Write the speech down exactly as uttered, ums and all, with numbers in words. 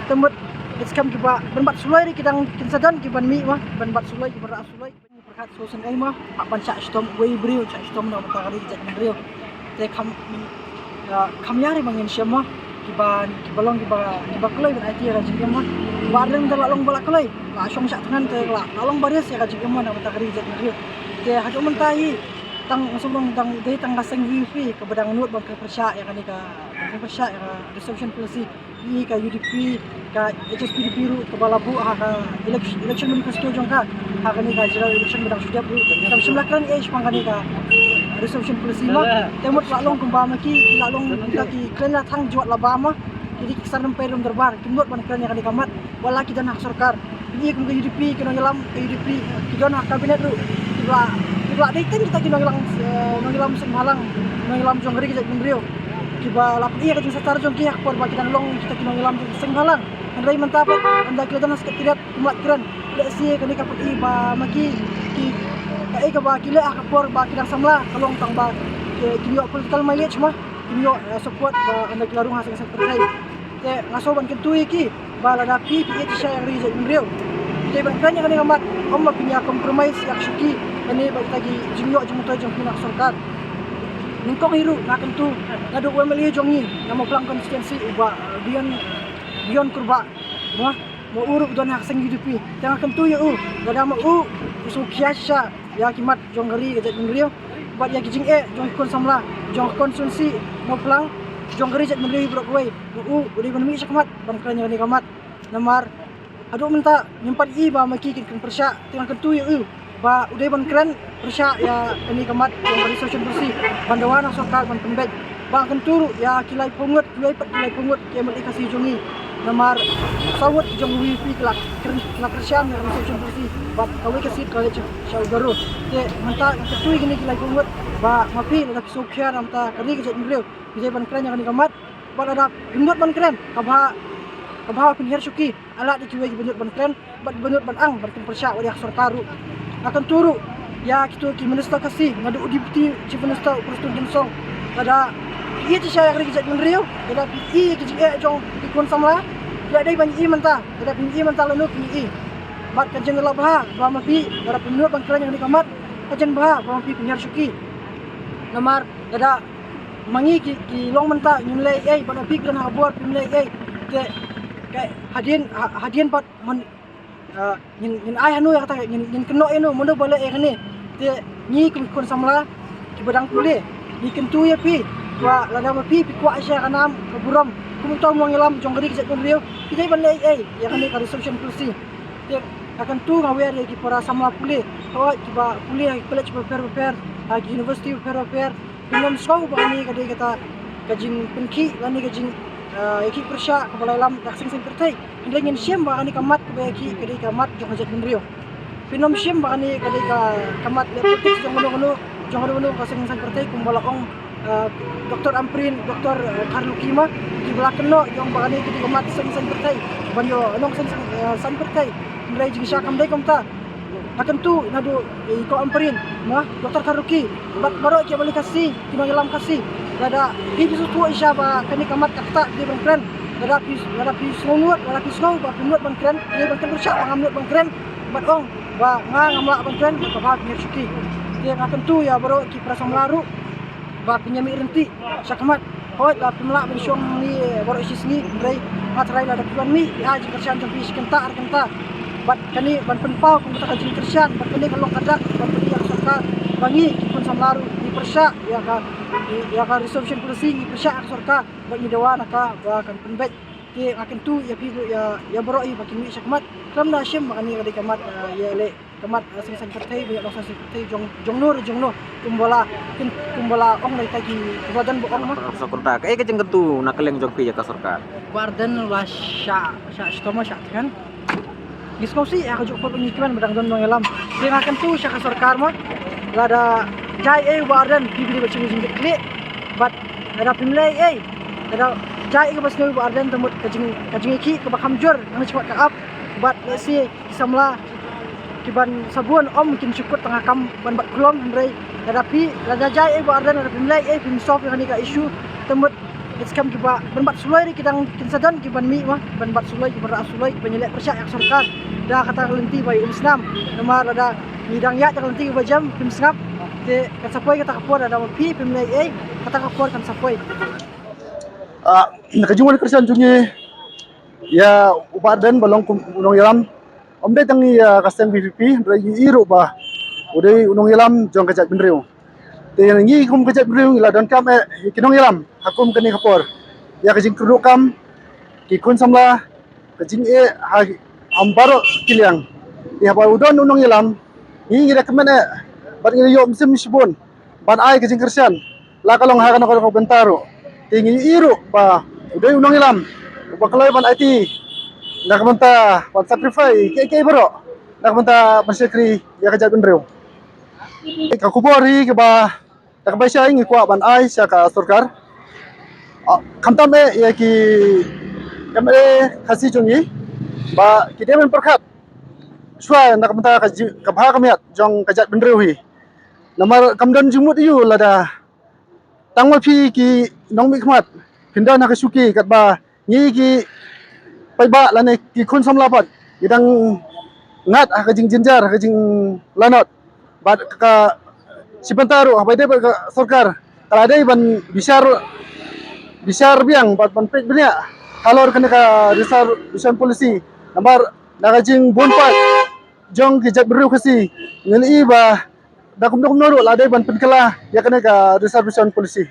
Te mut, ïa skhem kiba ban bat suloi ri ki dang kin sa don kiban mih ma, ban bat suloi, kiban rah suloi. Pyrkhat shuh shuh ei ma, hap ban shah shitom uwei u briew, shah shitom na ka bynta ka ri ka jaitbynriew. Te kham, ah, kham ïa ri ba ngin shem ma, kiba, kiba long kiba, kiba kloi ban aiti ïa ka jingim ma. Ba ri da la long ba la kloi, la shong shah thngan te la, la long ba ri ïa ka jingim ma na ka bynta ka ri ka jaitbynriew. Te haduh mynta hi, tang sum long tang dei tang ka seng VPP kaba dang nud ban pyrshah ïa kane ka, ban pyrshah ïa ka reservation policy. Ïa ka UDP, ka HSPDP ruh kaba la buh ha ka election, election manifesto jong ka ha kane ka general election ba dang shu dep ruh. Kam shym la kren ei shaphang kane ka reservation policy ma. Te mut la long kumba ma ki, ki la long ka ki kren la thang jwat la ba ma. Ki dei ki sar nang pei rum darbar, kim nud ban kren ïa kane ka mat. Wat la ki don ha ka sorkar. Phi i kum ka UDP, ki nongïalam ka UDP, ki don ha cabinet ruh. Kiba, kiba dei teng kita ki nongïalam, eh, nongïalam seng bhalang, nongïalam jong ka ri ka jaitbynriew. Kiba la phi i ka jingshisha jong ki ha ka por ba ki dang long kita ki nongïalam jong seng bhalang. Hynrei mynta pat, ynda ki la don ha secretariat, kim lah kren. Lehse kane ka phi i ba ma ki, ki, kaei kaba ki leh ha ka por ba ki dang samla, ka long tang ba ki, ki ïoh political mileage ma. Kim ïoh, eh, support ba ynda ki la rung ha seng seng pyrthei. Te nga sngew ban kyntu ïa ki ba lada phi phi ïeit shisha ïa ka ri jaitbynriew, phi dei ban kren ïa kane ka mat, ym ba phin ïa compromise ïa ka shuki kane ba kita ki jingïoh jingmyntoi jong phi na ka sorkar. Nyngkong hi ruh nga kyntu naduh u MLA jong ngi na Mawphlang constituency u Bah, eh, Bion, Bion Kurbah. Mo, mo u ruh u don ha ka seng UDP. Te nga kyntu ïa u, lada mo u u sngewkhia shisha ïa ki mat jong ka ri ka jaitbynriew bad ïa ki jingeh jong ki khun samla jong ka constituency Mawphlang jong ka ri jaitbynriew hi baroh kawei. Mo u u dei ban mih shakhmat ban kren ïa kane ka mat. Namar haduh mynta ngim pat i ba ma ki kin pyrshah, te nga kyntu ïa u ba u dei ban kren pyrshah ïa kane ka mat jong ka reservation policy ban dawa na sorkar ban pynbeit. Ba nga kyntu ruh ïa ki laiphew ngut, kiwei pat ki laiphew ngut ki MLA Khasi jong ngi. Namar saw ngut ki jong VPP ki la kren, ki la kyrshan ïa ka reservation policy bad kawei ka seat ka leit sha u Garo. Te mynta nga kyntu ïa kine ki laiphew ngut ba ma phi lada phi sngewkhia na ka bynta ka ri ka jaitbynriew, phi dei ban kren ïa kane ka mat. Bad lada phi nud ban kren, ka bha, ka bha phin hiar shuki. Ala dei kiwei kiba nud ban kren bad kiba nud ban ang ban kin pyrshah wat ïa ka sorkar ruh. Nga kyntu ruh ïa kito ki minister Khasi, naduh u Deputy Chief Minister u Prestone Tynsong, lada phi ïeit shisha ïa ka ri ka jaitbynriew, lada phi i ïa ki jingeh jong ki khun samla, phi la dei ban i mynta. Lada phim i mynta lano phin i. Bad ka jingla bha ba ma phi, lada phim nud ban kren ïa kane ka mat, ka jingbha ba ma phi phin hiar shuki. Namar lada ma ngi ki, ki long mynta ngim leh ei, bad ma phi ki don ha ka bor phim leh ei. Te ka hadien, ha-, hadien pat mon, ah, ngin, ngin ai hano ïa kata, ngin, ngin kynnoh ïa no, mano ba leh ïa kane. Te ngi kum ki khun samla kiba dang pule, ngi kyntu ïa phi ba lada ma phi phi kwah sha ka nam ka burom kum uto u nongïalam jong ka ri ka jaitbynriew, phi dei ban leh ei ïa kane ka reservation policy. Te nga kyntu, nga wer ïa ki para samla pule, hooid, kiba pule ha ki college bapher bapher, ha ki university bapher bapher, Phin ym sngew ba kane ka dei kata ka jingpynkhih lane ka jing, ah, ïakhih pyrshah kaba la ïalam da ka seng saiñ pyrthei. Hynrei ngin shim ba kane ka mat kaba ïakhih ka dei ka mat jong ka jaitbynriew. Phin ym shim ba kane ka dei ka, ka mat leh politics jong kano kano, jong kano kano ka seng saiñ pyrthei kumba la ong, ah, Doctor Ampareen, Doctor, ah, Kharlukhi ma, kiba la kynnoh jong ba kane ka dei ka mat seng saiñ pyrthei. Ban ïoh nong seng saiñ, ah, saiñ pyrthei. Hynrei jingshisha kam dei kumta. Nga kyntu naduh i Kong Ampareen, ma, Doctor Kharlukhi, bad baroh ki MLA Khasi, ki nongïalam Khasi. Lada phi phi sngewthuh shisha ba kane ka mat ka ktah phi dei ban kren. Lada phi, lada phi sngew nud, lada phi sngew ba phi nud ban kren, phi dei ban kren pyrshah ba ngam nud ban kren. Bad ong ba nga ngam lah ban kren, ka bha phi hiar shuki. Te nga kyntu ïa baroh ki para samla ruh ba phin ïa mih ryntih shakhmat. Hooid, ba phim lah ban shong hangne baroh shi sngi, hynrei nga tharai lada phi wan mih, phi ai jingkyrshan jong phi shi kynta ar kynta. Bad kane ban pynpaw kum kata ka jingkyrshan, bad kane ka long ka dak ban pyni ïa ka sorkar ba ngi ki khun samla ruh ngi pyrshah ïa ka, ïa ka reservation policy, ngi pyrshah ïa ka sorkar bad ngi dawa na ka ba kan pynbeit. Te nga kyntu ïa phi ruh, ïa, ïa baroh hi ba kin mih shakhmat. Khlem da shim ba kane ka dei ka mat, eh, ïaleh. Ka mat, eh, seng saiñ pyrthei, ba ïa long seng saiñ pyrthei jong, jong no re jong no. Kumba la, kum, kumba la ong da kita ki, kumba don ba ong ma. Professor Kynta, kaei ka jingkyntu na ka liang jong phi ïa ka sorkar? Bah Ardent la shah, shah shitom ma shah thngan. Ngi sngewsih ïa kajuh ka por ba ngi kmen ba dang don nongïalam. Te nga kyntu sha ka sorkar ma, lada jia ei Bah Ardent, phi phi dei ban shim ka jingkitkhlieh. Bad lada phim leh ei, lada jia ei kaba sniew Bah Ardent, te mut ka jing, ka jingïakhih kaba kham jur, nang shwa ka ap. Bad lehse ki samla kiban sabun ym kin shu kut tang ha kam ban bat khlong, hynrei lada phi, lada jia ei Bah Ardent, lada phim leh ei, phim solve ïa kane ka issue, te mut Ïa skhem kiba ban bat suloi ri ki dang kin sa don kiban mih ma, ban bat suloi, kiban rah suloi, kiban ïaleh pyrshah ïa ka sorkar da kata ka lynti ba ïoh umsnam. Namar lada ngi dang ïaid da ka lynti kaba jem, phim sngap. Te kan sa poi kata ka por, lada ma phi phim leh ei, kata ka por kan sa poi. Ah, na ka jingwan kyrshan jong ngi ïa u Bah Ardent ba long kum u nongïalam, ym dei tang ïa ka seng VPP, hynrei ngi i ruh ba u dei u nongïalam jong ka jaitbynriew. Te ngi kum ka jaitbynriew ngi la donkam eh ïa ki nongïalam ha kum kane ka por, ïa ka jingkyrduh kam ki khun samla, ka jingeh ha, ha baroh ki liang. Te haba u don u nongïalam, ngi ngi da kmen eh bad ngi ïoh mynsiem shibun ban ai ka jingkyrshan, la ka long ha kano kano ka bynta ruh. Te ngi i ruh ba u dei u nongïalam uba kloi ban aiti na ka bynta ban sacrifice kiei kiei baroh na ka bynta ban shakri ïa ka jaitbynriew. Ka khubor hi kaba da kaba shai ngi kwah ban ai sha ka sorkar. Ah, khamtam eh ïa ki MLA Khasi jong ngi ba ki dei ban pyrkhat shuwa na ka bynta ka ji-, ka bha ka miat jong ka jaitbynriew hi. Namar kam don jingmut aiu lada tang ma phi ki nongmihkhmat phin don ha ka shuki, katba ngi ki paidbah lane ki khun samla pat ngi dang ngat ha ka jingjynjar, ha ka jinglanot. Bad ka, ka shi bynta ruh haba ïadei bad ka sorkar ka la dei ban bishar, bishar biang bad ban peit bniah halor kane ka reservation policy. Namar na ka jingbun pat jong ki jaitbynriew Khasi ngi la i ba da kumno kumno ruh la dei ban pynkylla ïa kane ka reservation policy.